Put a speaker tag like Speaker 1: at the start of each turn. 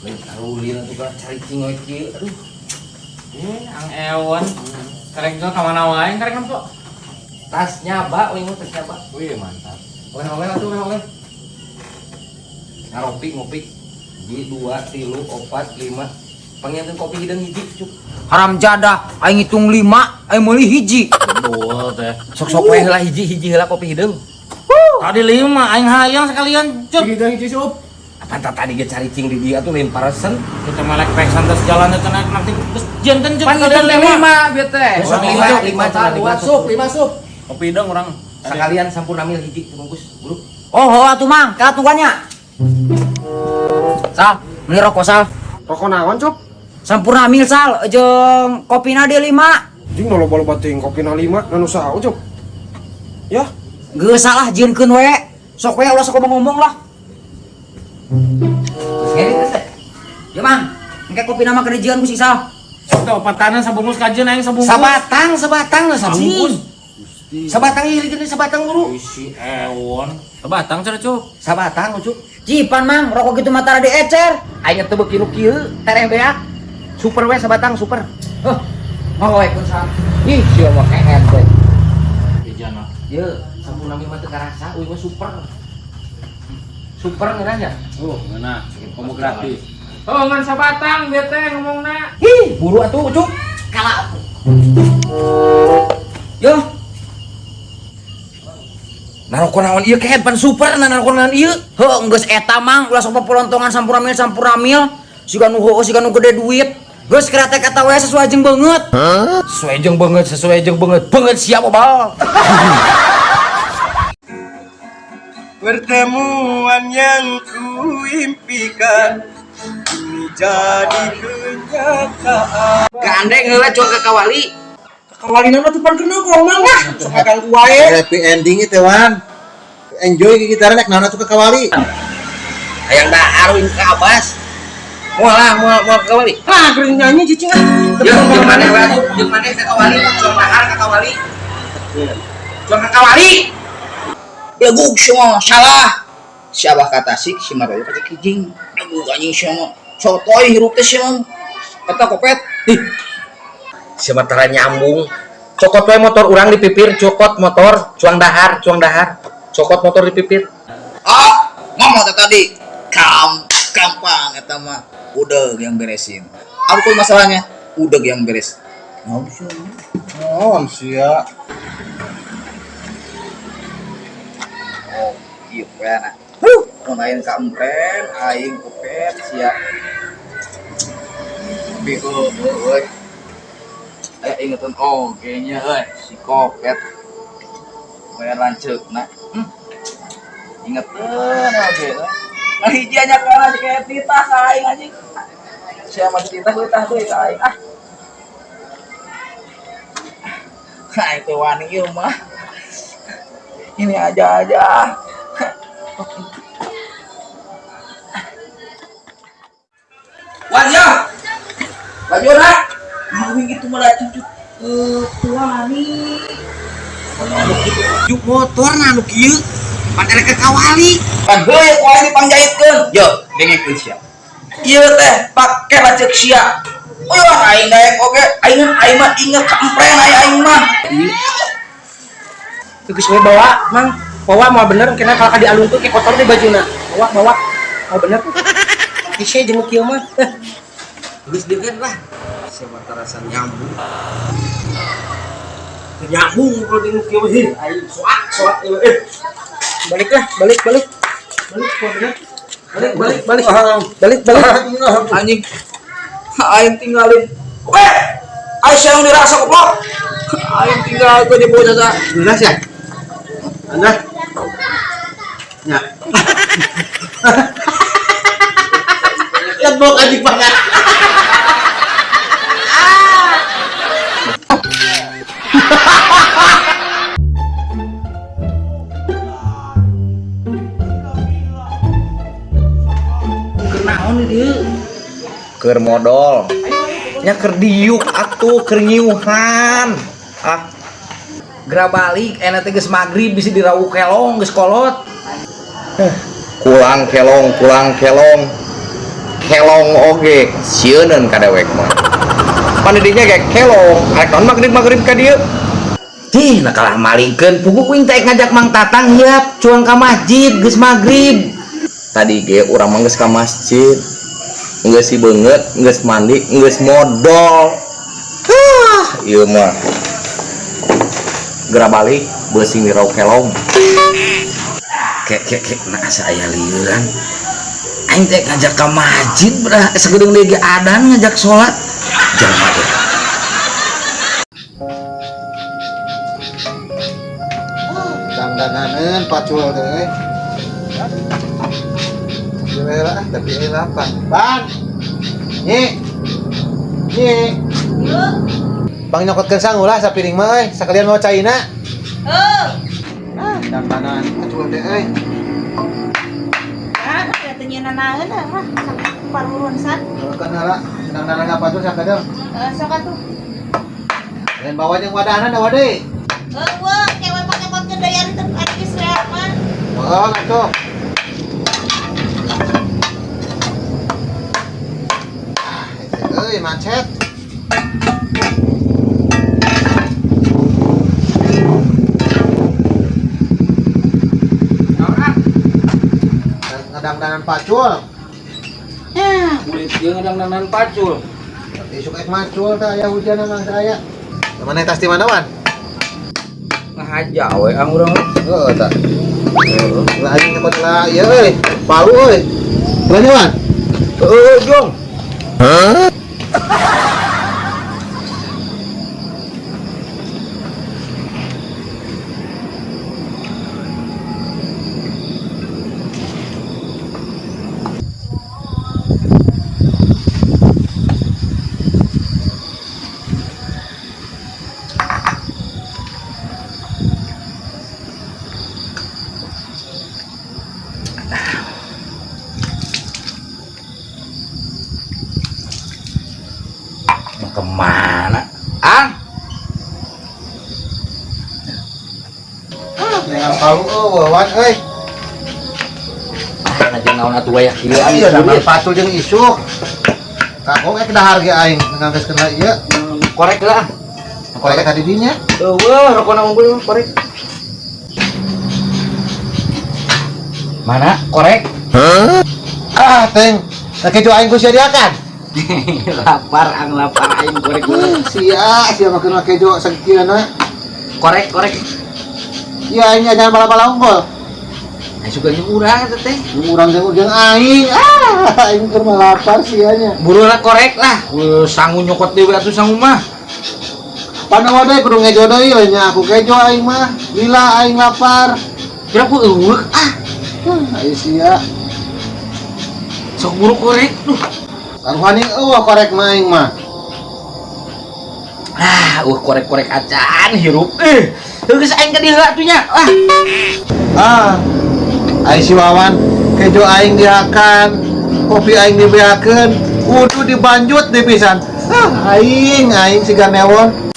Speaker 1: Lain karulin atuh ka caricing we kieu. Aduh.
Speaker 2: Ang ewan. Karek jual ka mana wae karek nempo.
Speaker 1: Tas nyaba we mah tas nyaba.
Speaker 2: Wih, mantap.
Speaker 1: Oleh-oleh atuh oleh-oleh. Ngaropi ngopi. Hiji, 2, 3, 4, 5. Panggilkeun kopi hideung hiji, cuk.
Speaker 3: Haram jadah, aing ngitung 5, aing meuli hiji.
Speaker 2: Betul teh.
Speaker 1: Sok-sok we heula hiji-hiji heula kopi hideung.
Speaker 2: Tadi 5, aing hayang sekalian, cuk.
Speaker 4: Hiji sup.
Speaker 1: Apa tadi ge caricing di dia atuh lain paresen.
Speaker 2: Kita melek peksan terus jalan teh naik nanti terus jenten cuk.
Speaker 1: Pan
Speaker 2: Sekalian
Speaker 1: 5 bieu teh.
Speaker 2: Besok
Speaker 1: 5
Speaker 2: lima,
Speaker 1: 5 cenah
Speaker 4: 2 sup, 5 sup.
Speaker 2: Kopi dong orang.
Speaker 1: Sekalian Sampurna Mil hiji bungkus, buru.
Speaker 3: Oh, oh atuh Mang, kala tungguannya. Sal, beli rokok Sal.
Speaker 4: Rokok naon, Cup?
Speaker 3: Sampurna Mil Sal, jeung kopina di 5.
Speaker 4: Jing nu loba-loba teuing kopina 5, nu saha, Cup? Ya,
Speaker 3: Geus salah jieunkeun we. Sok we ulah sok ngomong lah.
Speaker 1: Geus ngeri teh.
Speaker 3: Ya Mang, engke kopina mah keur dijieun ku si Sal.
Speaker 2: Itu opatana sabungkus kajeun aing sabungkus.
Speaker 1: Sabatang, sabatang lah sabungkus. Sabatang ieu geuning sabatang buru.
Speaker 2: Isi ewon. Sabatang cenah cuk.
Speaker 1: Sabatang cuk.
Speaker 3: Cipan Mang, rokok gitu mah tara diecer.
Speaker 1: Aing teu beuki nu kieu, tereh beak. Super we sabatang super.
Speaker 3: Heuh. Mau we kun Sal.
Speaker 1: Ih, sia mah keet we.
Speaker 2: Ijana.
Speaker 1: Ye, Sampurna Mil mah teu karasa, euy mah super. Super ngeunah nya.
Speaker 2: Oh, ngeunah. Komo gratis. Oh, ngan sabatang dia teh ngomongna.
Speaker 1: Ih, buru atuh cuk.
Speaker 3: Kala atuh. Yo,
Speaker 1: Naroko naon ieu keet pan super na naroko naon ieu.
Speaker 3: heuh geus eta Mang, ulah sok popolontongan Sampurna Mil Sampurna Mil. Siga nu heueuh siga nu gede duit. Geus kreatek eta we sesuai jeung beungeut.
Speaker 1: Sesuai jeung beungeut, sesuai jeung beungeut. Beungeut siap obal.
Speaker 5: Pertemuan yang kuimpikan kini jadi kenyataan.
Speaker 1: Gandeng heula cuang ka kawali.
Speaker 4: Kawalina mah tuh pan kena kok Mang lah. Sok ganggu wae.
Speaker 6: Happy ending itu Wan. Enjoy ke kita rek naon atuh ke kawali.
Speaker 1: Hayang dahar wing ka Abbas. Moal lah, moal moal ke kawali.
Speaker 4: Ah, keur nyanyi cicing ah.
Speaker 1: Jeung jeung maneh we atuh, jeung maneh ka kawali, cuang dahar ka kawali. Cuang ka kawali.
Speaker 7: Belegug semua salah. Siapa kata sih si Maroyo kata kijing. Belegug anjing semua. Sotoy hirup teh semua. Kata kopet. Ih,
Speaker 1: Sementara nyambung. Cokot we motor urang di pipir, cokot motor, cuang dahar, cuang dahar. Cokot motor di pipir.
Speaker 7: Ah, ngomong teh tadi. Kam gampang eta mah. Udah yang beresin. Apa pun masalahnya, udah yang beres. Naon sih?
Speaker 6: Naon sia?
Speaker 7: Oh, iya anak. Huh, mun aing ka empren, aing kopet sia. Tapi heuh euy. Aya ingetan oh kayaknya euy si kopet. Bayar lanceukna. Ingeteun oge euy. Nah hiji nya kana si kayak titah ka aing anjing. Sia mah titah deui tah deui ka aing ah. Aing teh wani ieu mah. Ini aja aja. Wan ya. Baju ora. Mau gitu malah cucu wani.
Speaker 1: Juk motor na nu kieu. Pan erek ka kawali.
Speaker 7: Pan heueuh ku aing dipangjaitkeun. Yo, dengekeun sia. Ieu teh pake lanceuk sia. Uyuh aing daek oge, aing aing mah inget ka empren aing aing mah.
Speaker 4: Geus we bawa, Mang. Bawa mau bener kena kalau dialungkeun ke kotor di bajuna. Bawa, bawa. Mau bener. Isih jeung kieu mah.
Speaker 1: Geus dieu lah. Sementara rasa nyambung. Nyambung kalau di nu kieu mah heuh aing soak soak ieu eh.
Speaker 4: Balik lah, balik, balik. Balik, mau bener. Balik, balik, balik. Balik, balik.
Speaker 7: Anjing. Aing tinggalin. Weh, Aisyah yang dirasa goblok. Aing tinggal ke di bawah jasa.
Speaker 6: Jelas ya? Anda? Ya. Lebok anjing banget.
Speaker 1: Keur naon dieu? Keur modol. Nya keur diuk atuh keur nyiuhan. Ah. Geura balik enak teh geus magrib bisi dirawu kelong geus kolot.
Speaker 6: Kulang kelong, kulang kelong.
Speaker 1: Kelong oge sieuneun ka dewek mah. Pan didinya ge kelong, arek naon magrib-magrib ka dieu. Cih, nah kalah malingkeun puguh kuing teh ngajak Mang Tatang hiap cuang ka masjid geus magrib. Tadi ge urang mah geus ka masjid. Geus si beungeut, geus mandi, geus modol. Hah, ieu mah. Geura balik beusi wirau kelong. Kek kek kek nah asa aya lieuran. Aing teh ngajak ka masjid berah sagedeung deui ge adan ngajak salat. Jalma teh.
Speaker 6: Dangdananeun pacul teh euy. Lah, tapi ini lapang. Bang. Nyi. Nyi. Bang nyokotkeun sangu lah sapiring mah euy, sakalian mau caina.
Speaker 8: Heuh.
Speaker 6: Ah, dangdanan pacul teh euy.
Speaker 8: Ah, teu nyeunanaeun ah, parurun san.
Speaker 6: Kan heula, dangdanan ka pacul sakadeu.
Speaker 8: Heeh, sok atuh.
Speaker 6: Lain bawa jeung wadahna da wade.
Speaker 8: Eueuh, kewe pake-pake deui ari teu ari geus reak mah.
Speaker 6: Oh, atuh. Ah, euy macet. Ngedangdanan pacul.
Speaker 2: Ya, kulit dia ngedangdanan pacul.
Speaker 6: Tapi isuk ek macul teh aya hujan emang saya. Mana tas di mana wan?
Speaker 2: Ngahaja we ang urang.
Speaker 6: Heeh tah. Lah aing nyokot lah ieu euy, palu euy. Mana wan?
Speaker 2: Heeh, Jong.
Speaker 6: Hah?
Speaker 1: Kemana? Ang?
Speaker 6: Dengan palu eueuh wan euy.
Speaker 1: Ah, jeung naon atuh wayah kieu
Speaker 6: Iya, zaman pacul jeung isuk. Kagok ek dahar ge aing nganggeuskeun ieu.
Speaker 1: Korek lah.
Speaker 6: Korek ka di dinya.
Speaker 1: Eueuh, rokona unggul korek. Mana korek?
Speaker 6: Hah? Ah, teng. Nah kitu aing ku sia diakan.
Speaker 1: Lapar ang lapar aing korek.
Speaker 6: Sia, sia makeun kejo sakieuna.
Speaker 1: Korek, korek.
Speaker 6: Iya, aing jangan bala-bala unggul.
Speaker 1: Aing suka jeung urang eta teh.
Speaker 6: Urang jeung aing. Ah, aing keur mah lapar sianya.
Speaker 1: Buru lah korek lah. Sangu nyokot deui atuh sangu mah.
Speaker 6: Panawa deui kudu ngejo deui we nya aku kejo aing mah. Lila aing lapar.
Speaker 1: Kira ku eueuh ah.
Speaker 6: Aing sia.
Speaker 1: Sok buru korek duh.
Speaker 6: Karuhani eueuh korek mah aing mah.
Speaker 1: Ah, korek-korek acan hirup. Geus aing ka dieu atuh nya. Ah.
Speaker 6: Ah. Aing si Wawan kejo aing dihakan, kopi aing dibeakeun, kudu dibanjut di pisan. Ah, aing aing siga newon.